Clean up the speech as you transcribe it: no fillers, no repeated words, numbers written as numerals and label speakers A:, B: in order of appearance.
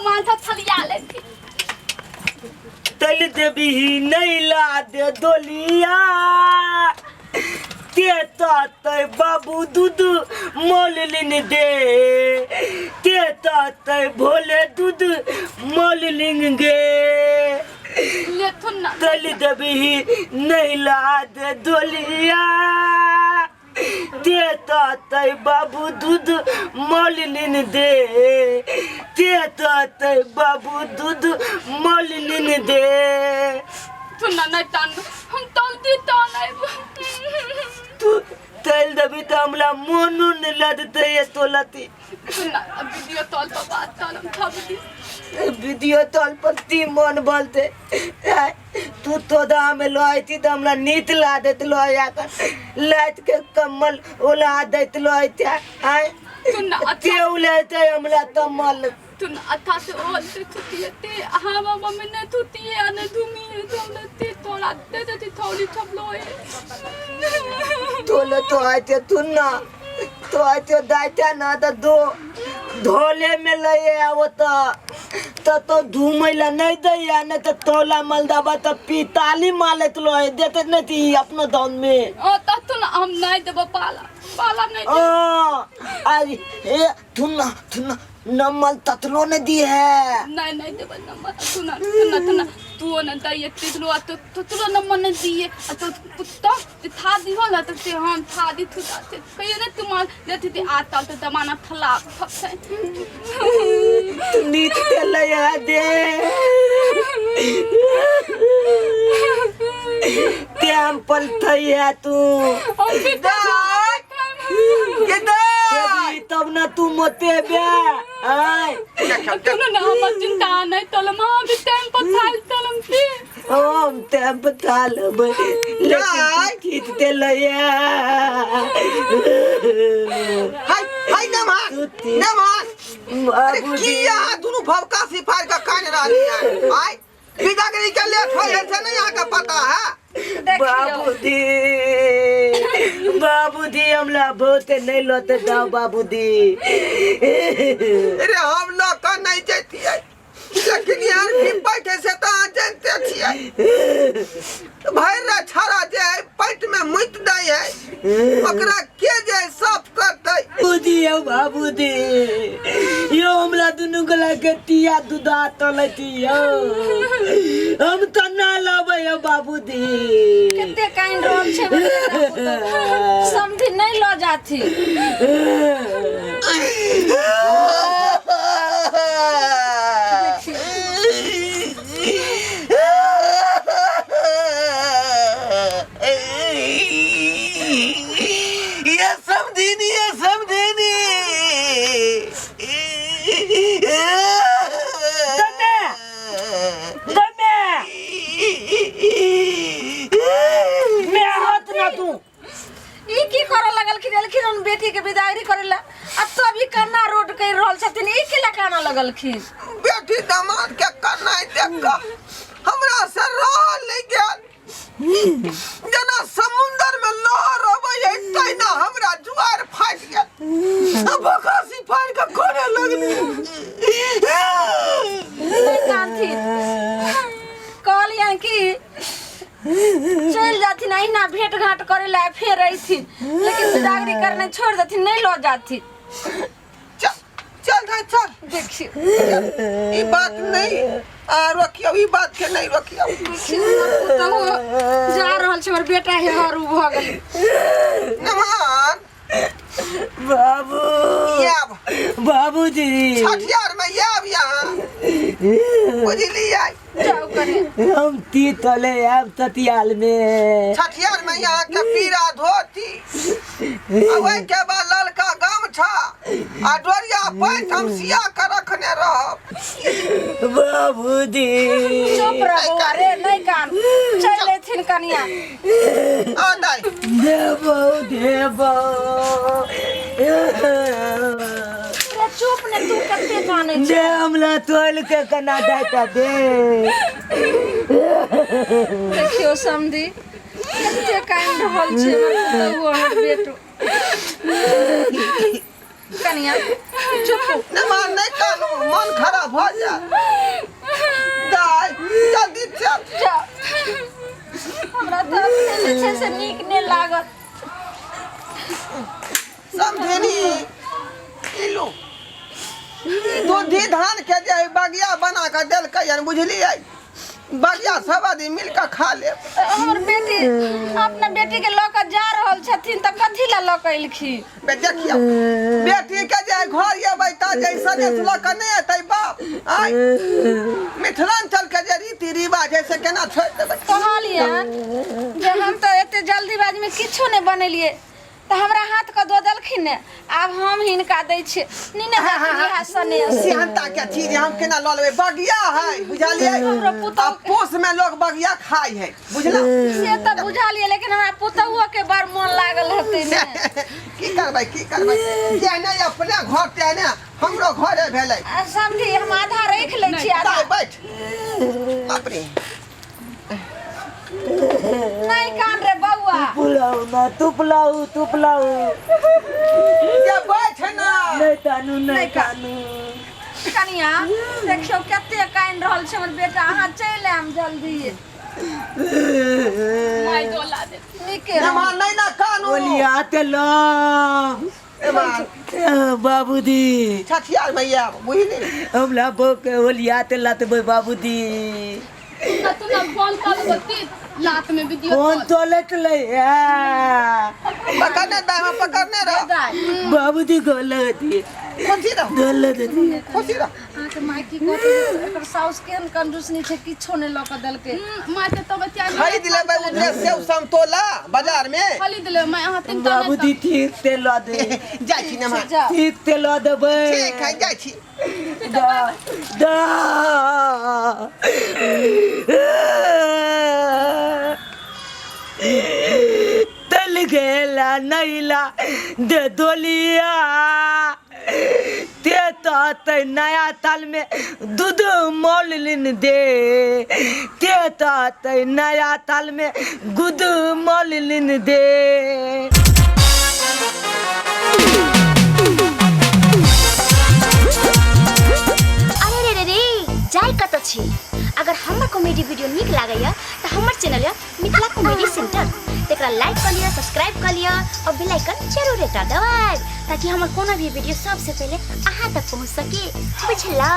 A: सामान सब थलिया लेथिन।
B: तल देबी नहीं ला दे डोलिया ते ताते बाबू दूध मोल लिन दे ते ताते भोले दूध मोल लिन गे
A: लेथुन ना।
B: तल देबी नहीं ला दे डोलिया ते ताते बाबू दूध मोल लिन दे ते ताते बाबू दूध मोल लिन दे।
A: तू ना नहीं तान हम तलती तान आइब।
B: तू तल देबी तऽ हमरा मोनो नहि लदतै ये तोलती।
A: तू ना अब वीडियो तौल पर बात तौल हम थप दी।
B: वीडियो तौल पर ती मन बोलते तू तो दा में लोती तऽ हमरा नीत ला देत लोया कर लात के कम्बल ओला देत लोती आय
A: तू ना
B: ते उलेते हमरा तमल।
A: तू ना अच्छा से ओल से थुती ते हाँ बाबा में नहीं थुती है ने धुमी है तो हमने ते थोड़ा दे दे थोड़ी थप लोए।
B: तोले तो आते तू ना तो आते दाइता ना तो दो धोले में लये आवो तो धूमै ला नहीं दैया नहीं तो तोला मलदाबा तो पीताली मालत लोए देते नहीं थी अपनो दान में।
A: ओ तो तू ना हम नहीं देबो पाला पाला नहीं
B: ओ आज ए तू ना तू ना नमल ततलो ने दी है।
A: नहीं नहीं देबो नमल तू ना तू ना तू ना तू ना दैया तितलो तो ततलो नमल ने दिए तो कुत्ता ते था दी होला तो ते हम था दी थु ते कहियो ने तुम देती ते आता तो दमाना थला थप से।
B: तू नीत ते लया दे ते हम पलथैया तू
C: के दाई
B: तब ना तू मोते बे आय
A: तू ना हम चिंता नहीं तलम हम भी टाइम पर थाल तलम थी
B: हम टाइम पर थाल लेकिन ठीक ते लया
C: हाय हाय नमः नमः। अरे की यहाँ दुनू भवका सिफार का कान रहली है आय बिदागरी के लेट होय है से नहीं यहाँ का पता है।
B: बाबूजी बाबूजी हमला बहुत नहीं लोते दाओ बाबूजी।
C: अरे हम लोग का नहीं जैतिए लेकिन यार भी बैठे से तो अहाँ जानते छियै भरि रे छड़ा जे है पेट में मुइत दै है ओकरा के जे साफ करतै।
B: बाबूजी यौ बाबूजी यौ हमरा दुनू गला के तिया दूधा तलती यौ हम तऽ ना लबै यौ बाबूजी।
D: कते काइन रहल छै समझी नहीं ल जाथी।
C: ये समझिनी ये समझिनी।
B: दमे दमे मैं हाथ ना तू
D: ई की करे लगलखिन एलखिन उन बेटी के विदागरी करे ला आ तब ई कन्ना रोड कर रहल छथिन ई की लकाना लगलखिन।
C: बेटी दामाद के कन्ना देख के हमरा से रहल नहीं गेल जेना समुंदर में लहर अबै है तहिना हमरा जुआर फाटि गेल आ बकसी फाड़ि के कोने लगली।
D: नहि कानथिन कहलियनि कि चलि जाथिन अहिना भेंट घाट करे ला फेर अइथिन लेकिन बिदागरी करने छोड़ देथिन नहीं लऽ जाथिन।
C: चल चल रे चल।
D: देखियो
C: ई बात नहीं आ रोकियो ई बात के नहीं रोकियो।
D: देखियो हमर पुतहु जा रहल छै हमर बेटा हे हरू भऽ गेलै।
C: नमन
B: बाबू
C: याब
B: बाबूजी
C: छठियार में याब यहाँ बुझलियै।
D: जाउ कने
B: हम ती तले आब ततियाल में
C: छठियार में यहाँ के पीरा धोती आ ओहि के बाद ललका गमछा आ डोरिया पैंट हम सिया के रखने रहब।
B: बाबूजी
D: चुप रह बौआ रे नहीं कान चलि एथिन कनिया।
C: आ दाइ
B: देबो देबो।
D: रे चुप ने तू कते कानै
B: दे हमरा तोल के कना दाइता दे।
D: देखियो समधी कते कानि रहल छै हमर पुतहु हमर बेटो। कनिया चुप।
C: नहि मान नहीं कानू मन खराब भऽ जायत। दाय जल्दी चल।
D: जाउ। हमरा तऽ अपने जे छै से नीक नहि लागत।
C: समझनी ई लो दूधी धान के जे है बगिया बना के देलकै हन बुझलियै, बगिया सब आदमी मिल के खा लेब।
D: हमर बेटी अपना बेटी के लऽ कऽ जा रहल छथिन तऽ कथी लए लऽ कऽ एलखिन?
C: बे देखियौ बेटी के जे घर एबै तऽ जे सनेस लऽ कऽ नहि एतै बाप। आय मिथिलांचल के जे रीति रिवाज है से केना छोड़ि देबै?
D: कहलियनि जे हम तऽ एते जल्दीबाजीमे किछो नहि बनेलियै तऽ हमरा हाथ के दऽ देलखिन ने, आब हम हिनका दै छियै। नहि ने देलखिन इएह सनेस।
C: सिहनता के चीज हम केना लऽ लेबै? बगिया है बुझलियै,
D: हमरो पुतहु
C: आ पूस में लोग बगिया खाइ है बुझला।
D: से तऽ बुझलियै, लेकिन हमरा पुतहुओ के बड़ मोन लागल हेतै ने।
C: की करबै की करबै, जेहने अपने घर तेहने हमरो घरे भेलै।
D: आ समझी हम आधा राखि लै छी आधा।
C: दाइ बैठ बाप रे।
D: नहीं कान रे बउआ।
B: पुलाऊ ना तू पुलाऊ तू पुलाऊ।
C: ये बैठ ना।
B: नहीं तानू नहीं कानू।
D: कनिया देखियो कते कान रहल छै हमर बेटा, अहाँ चलि आयब जल्दी।
A: माय डोला दे।
D: नीके
C: एम्हर नहीं ना कानू।
B: बोलिया ते लो बाबूजी।
C: छठियार में आयब बुझली।
B: हमरा बो के होलिया ते लातबै बाबूजी।
A: तू ना फोन कर बत्ती लात में भी दियो।
B: फोन तोलत ले
C: पकड़ने दाइ, हम पकड़ने रह
B: बाबूजी गलत दी।
C: खुशी रह
B: गलत दी
C: खुशी रह।
D: अहाँके माय की कहत, एकर साउस केहन कंजूस नहि छै, किछो नहि लऽ कऽ देलकै।
A: माय के तब बतिया
C: खरीद लेबै उधरे सेब समतोला बाजार में
A: खरीद ले माय, अहाँ चिंता नहि
B: बाबूजी ठीक से ल दे।
C: जाइ छी ने माँ।
D: जाउ।
B: ठीक से ल देबै।
C: ठीक है जाइ छी।
B: दा दा तल गेला नैला दे दोलिया ते तो ते नया ताल में दूध मोल लिन दे, ते तो ते नया ताल में गुद मोल लिन दे।
E: अरे रे रे रे जाय कत छी। अगर हमर कॉमेडी वीडियो नीक लागैया तऽ हमर चैनल या मिथिला कॉमेडी सेंटर तकरा लाइक कर लिअ, सब्सक्राइब कर लिअ और बेल आइकन जरूर दबाएब ताकि हमर कोनो भी वीडियो सबसे पहले अहाँ तक पहुँच सके। बुझलौ?